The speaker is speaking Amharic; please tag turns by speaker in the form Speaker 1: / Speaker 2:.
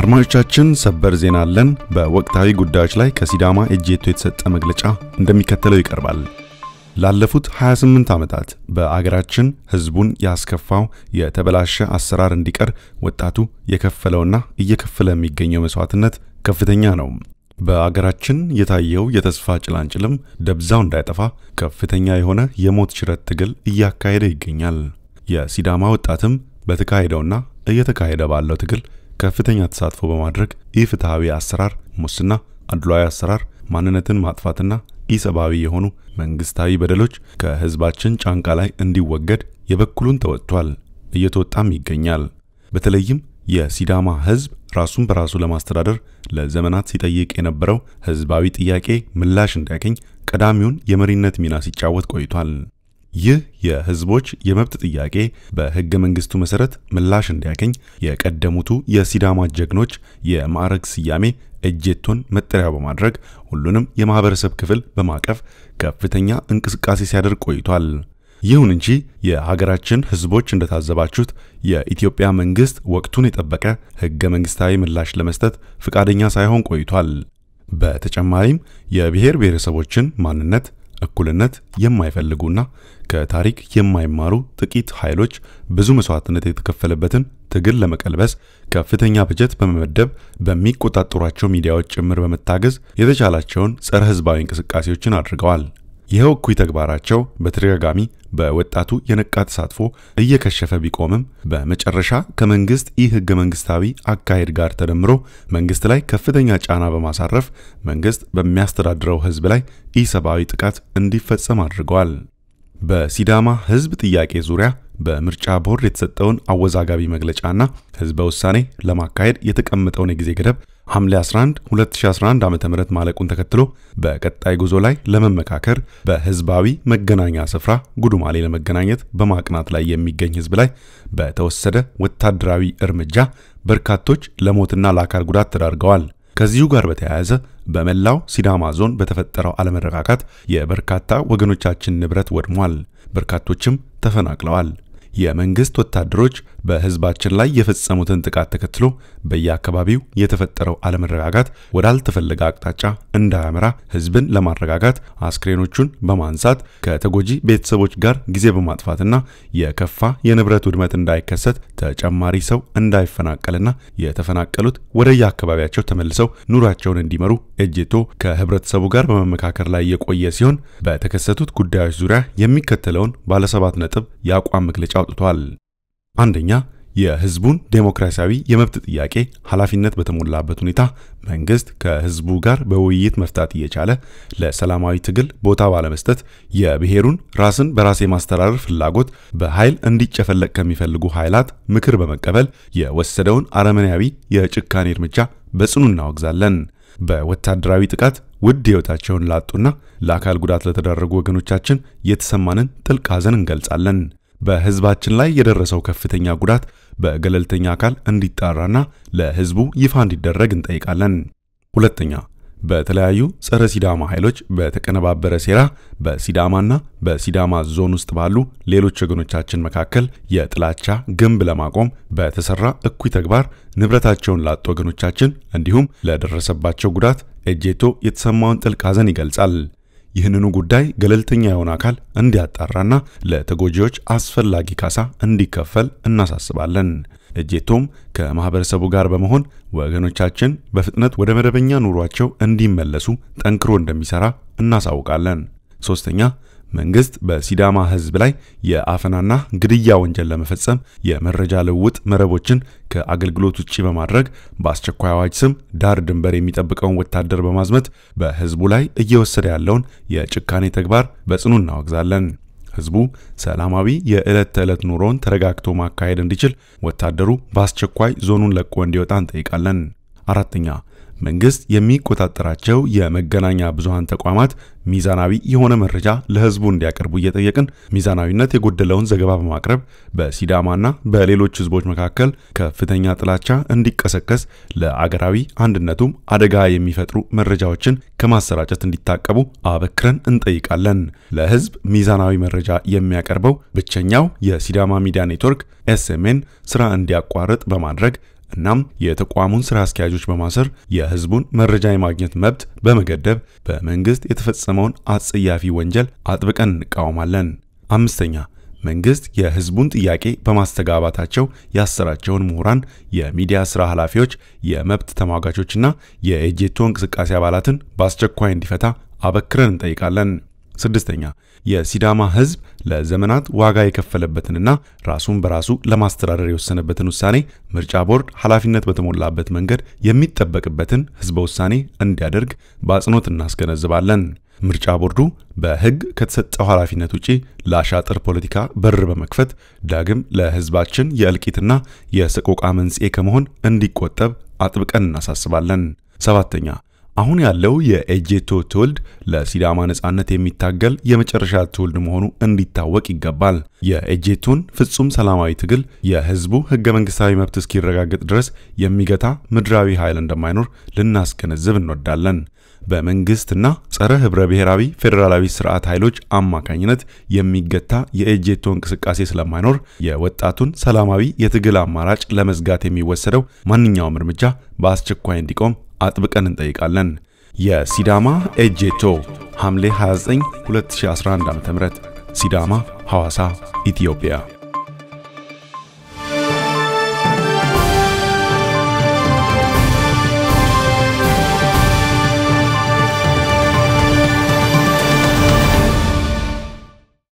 Speaker 1: አድማጮቻችን ሰበር ዜና አለን። በወቅታዊ ጉዳዮች ላይ ከሲዳማ ኤጄቶ የተሰጠ መግለጫ እንደሚከተለው ይቀርባል። ላለፉት 28 ዓመታት በአገራችን ህዝቡን ያስከፋው የተበላሸ አሰራር እንዲቀር ወጣቱ የከፈለውና እየከፈለ የሚገኘው መስዋዕትነት ከፍተኛ ነው። በአገራችን የታየው የተስፋ ጭላንጭልም ደብዛው እንዳይጠፋ ከፍተኛ የሆነ የሞት ሽረት ትግል እያካሄደ ይገኛል። የሲዳማ ወጣትም በተካሄደውና እየተካሄደ ባለው ትግል ከፍተኛ ተሳትፎ በማድረግ ኢፍትሃዊ አሰራር፣ ሙስና፣ አድሏዊ አሰራር፣ ማንነትን ማጥፋትና ኢሰብአዊ የሆኑ መንግስታዊ በደሎች ከህዝባችን ጫንቃ ላይ እንዲወገድ የበኩሉን ተወጥቷል፣ እየተወጣም ይገኛል። በተለይም የሲዳማ ህዝብ ራሱን በራሱ ለማስተዳደር ለዘመናት ሲጠይቅ የነበረው ህዝባዊ ጥያቄ ምላሽ እንዲያገኝ ቀዳሚውን የመሪነት ሚና ሲጫወት ቆይቷል። ይህ የህዝቦች የመብት ጥያቄ በህገ መንግስቱ መሰረት ምላሽ እንዲያገኝ የቀደሙቱ የሲዳማ ጀግኖች የማዕረግ ስያሜ ኤጄቶን መጠሪያ በማድረግ ሁሉንም የማህበረሰብ ክፍል በማቀፍ ከፍተኛ እንቅስቃሴ ሲያደርግ ቆይቷል። ይሁን እንጂ የሀገራችን ህዝቦች እንደታዘባችሁት የኢትዮጵያ መንግስት ወቅቱን የጠበቀ ህገ መንግስታዊ ምላሽ ለመስጠት ፍቃደኛ ሳይሆን ቆይቷል። በተጨማሪም የብሔር ብሔረሰቦችን ማንነት፣ እኩልነት የማይፈልጉና ከታሪክ የማይማሩ ጥቂት ኃይሎች ብዙ መስዋዕትነት የተከፈለበትን ትግል ለመቀልበስ ከፍተኛ በጀት በመመደብ በሚቆጣጠሯቸው ሚዲያዎች ጭምር በመታገዝ የተቻላቸውን ጸረ ህዝባዊ እንቅስቃሴዎችን አድርገዋል። ይኸው እኩይ ተግባራቸው በተደጋጋሚ በወጣቱ የነቃ ተሳትፎ እየከሸፈ ቢቆምም በመጨረሻ ከመንግስት ኢ ህገ መንግስታዊ አካሄድ ጋር ተደምሮ መንግስት ላይ ከፍተኛ ጫና በማሳረፍ መንግስት በሚያስተዳድረው ህዝብ ላይ ኢሰብአዊ ጥቃት እንዲፈጸም አድርገዋል። በሲዳማ ህዝብ ጥያቄ ዙሪያ በምርጫ ቦርድ የተሰጠውን አወዛጋቢ መግለጫና ህዝበ ውሳኔ ለማካሄድ የተቀመጠውን የጊዜ ገደብ ሐምሌ 11 2011 ዓ.ም ማለቁን ተከትሎ በቀጣይ ጉዞ ላይ ለመመካከር በህዝባዊ መገናኛ ስፍራ ጉዱማሌ ለመገናኘት በማቅናት ላይ የሚገኝ ህዝብ ላይ በተወሰደ ወታደራዊ እርምጃ በርካቶች ለሞትና ለአካል ጉዳት ተዳርገዋል። ከዚሁ ጋር በተያያዘ በመላው ሲዳማ ዞን በተፈጠረው አለመረጋጋት የበርካታ ወገኖቻችን ንብረት ወድሟል፣ በርካቶችም ተፈናቅለዋል። የመንግስት ወታደሮች በህዝባችን ላይ የፈጸሙትን ጥቃት ተከትሎ በየአካባቢው የተፈጠረው አለመረጋጋት ወዳልተፈለገ አቅጣጫ እንዳያመራ ህዝብን ለማረጋጋት አስክሬኖቹን በማንሳት ከተጎጂ ቤተሰቦች ጋር ጊዜ በማጥፋትና የከፋ የንብረት ውድመት እንዳይከሰት ተጨማሪ ሰው እንዳይፈናቀልና የተፈናቀሉት ወደየአካባቢያቸው ተመልሰው ኑሯቸውን እንዲመሩ ኤጄቶ ከህብረተሰቡ ጋር በመመካከር ላይ የቆየ ሲሆን በተከሰቱት ጉዳዮች ዙሪያ የሚከተለውን ባለ 7 ነጥብ የአቋም መግለጫ አውጥቷል። አንደኛ፣ የህዝቡን ዴሞክራሲያዊ የመብት ጥያቄ ኃላፊነት በተሞላበት ሁኔታ መንግስት ከህዝቡ ጋር በውይይት መፍታት እየቻለ ለሰላማዊ ትግል ቦታ ባለመስጠት የብሔሩን ራስን በራስ የማስተዳደር ፍላጎት በኃይል እንዲጨፈለቅ ከሚፈልጉ ኃይላት ምክር በመቀበል የወሰደውን አረመኔያዊ የጭካኔ እርምጃ በጽኑ እናወግዛለን። በወታደራዊ ጥቃት ውድ ህይወታቸውን ላጡና ለአካል ጉዳት ለተዳረጉ ወገኖቻችን የተሰማንን ጥልቅ ሐዘን እንገልጻለን። በህዝባችን ላይ የደረሰው ከፍተኛ ጉዳት በገለልተኛ አካል እንዲጣራና ለህዝቡ ይፋ እንዲደረግ እንጠይቃለን። ሁለተኛ፣ በተለያዩ ጸረ ሲዳማ ኃይሎች በተቀነባበረ ሴራ በሲዳማና በሲዳማ ዞን ውስጥ ባሉ ሌሎች ወገኖቻችን መካከል የጥላቻ ግንብ ለማቆም በተሰራ እኩይ ተግባር ንብረታቸውን ላጡ ወገኖቻችን እንዲሁም ለደረሰባቸው ጉዳት ኤጄቶ የተሰማውን ጥልቅ ሐዘን ይገልጻል። ይህንኑ ጉዳይ ገለልተኛ የሆነ አካል እንዲያጣራና ለተጎጂዎች አስፈላጊ ካሳ እንዲከፈል እናሳስባለን። ኤጄቶም ከማህበረሰቡ ጋር በመሆን ወገኖቻችን በፍጥነት ወደ መደበኛ ኑሯቸው እንዲመለሱ ጠንክሮ እንደሚሰራ እናሳውቃለን። ሶስተኛ፣ መንግስት በሲዳማ ህዝብ ላይ የአፈናና ግድያ ወንጀል ለመፈጸም የመረጃ ልውውጥ መረቦችን ከአገልግሎት ውጪ በማድረግ በአስቸኳይ አዋጅ ስም ዳር ድንበር የሚጠብቀውን ወታደር በማዝመት በህዝቡ ላይ እየወሰደ ያለውን የጭካኔ ተግባር በጽኑ እናወግዛለን። ህዝቡ ሰላማዊ የዕለት ተዕለት ኑሮውን ተረጋግቶ ማካሄድ እንዲችል ወታደሩ በአስቸኳይ ዞኑን ለቆ እንዲወጣ እንጠይቃለን። አራተኛ፣ መንግስት የሚቆጣጠራቸው የመገናኛ ብዙሃን ተቋማት ሚዛናዊ የሆነ መረጃ ለህዝቡ እንዲያቀርቡ እየጠየቅን ሚዛናዊነት የጎደለውን ዘገባ በማቅረብ በሲዳማና በሌሎች ህዝቦች መካከል ከፍተኛ ጥላቻ እንዲቀሰቀስ ለአገራዊ አንድነቱም አደጋ የሚፈጥሩ መረጃዎችን ከማሰራጨት እንዲታቀቡ አበክረን እንጠይቃለን። ለህዝብ ሚዛናዊ መረጃ የሚያቀርበው ብቸኛው የሲዳማ ሚዲያ ኔትወርክ SMN ስራ እንዲያቋርጥ በማድረግ እናም የተቋሙን ስራ አስኪያጆች በማሰር የህዝቡን መረጃ የማግኘት መብት በመገደብ በመንግስት የተፈጸመውን አጸያፊ ወንጀል አጥብቀን እንቃወማለን። አምስተኛ፣ መንግስት የህዝቡን ጥያቄ በማስተጋባታቸው ያሰራቸውን ምሁራን፣ የሚዲያ ስራ ኃላፊዎች፣ የመብት ተሟጋቾችና የኤጄቶ እንቅስቃሴ አባላትን በአስቸኳይ እንዲፈታ አበክረን እንጠይቃለን። ስድስተኛ፣ የሲዳማ ህዝብ ለዘመናት ዋጋ የከፈለበትንና ራሱን በራሱ ለማስተዳደር የወሰነበትን ውሳኔ ምርጫ ቦርድ ኃላፊነት በተሞላበት መንገድ የሚጠበቅበትን ህዝበ ውሳኔ እንዲያደርግ በአጽንኦት እናስገነዝባለን። ምርጫ ቦርዱ በህግ ከተሰጠው ኃላፊነት ውጪ ለአሻጥር ፖለቲካ በር በመክፈት ዳግም ለህዝባችን የእልቂትና የሰቆቃ መንስኤ ከመሆን እንዲቆጠብ አጥብቀን እናሳስባለን። ሰባተኛ፣ አሁን ያለው የኤጄቶ ትውልድ ለሲዳማ ነጻነት የሚታገል የመጨረሻ ትውልድ መሆኑ እንዲታወቅ ይገባል። የኤጄቶን ፍጹም ሰላማዊ ትግል የህዝቡ ህገ መንግስታዊ መብት እስኪረጋገጥ ድረስ የሚገታ ምድራዊ ኃይል እንደማይኖር ልናስገነዝብ እንወዳለን። በመንግስትና ጸረ ህብረ ብሔራዊ ፌዴራላዊ ስርዓት ኃይሎች አማካኝነት የሚገታ የኤጄቶ እንቅስቃሴ ስለማይኖር የወጣቱን ሰላማዊ የትግል አማራጭ ለመዝጋት የሚወሰደው ማንኛውም እርምጃ በአስቸኳይ እንዲቆም አጥብቀን እንጠይቃለን። የሲዳማ ኤጄቶ ሐምሌ 29 2011 ዓ.ም፣ ሲዳማ፣ ሐዋሳ፣ ኢትዮጵያ።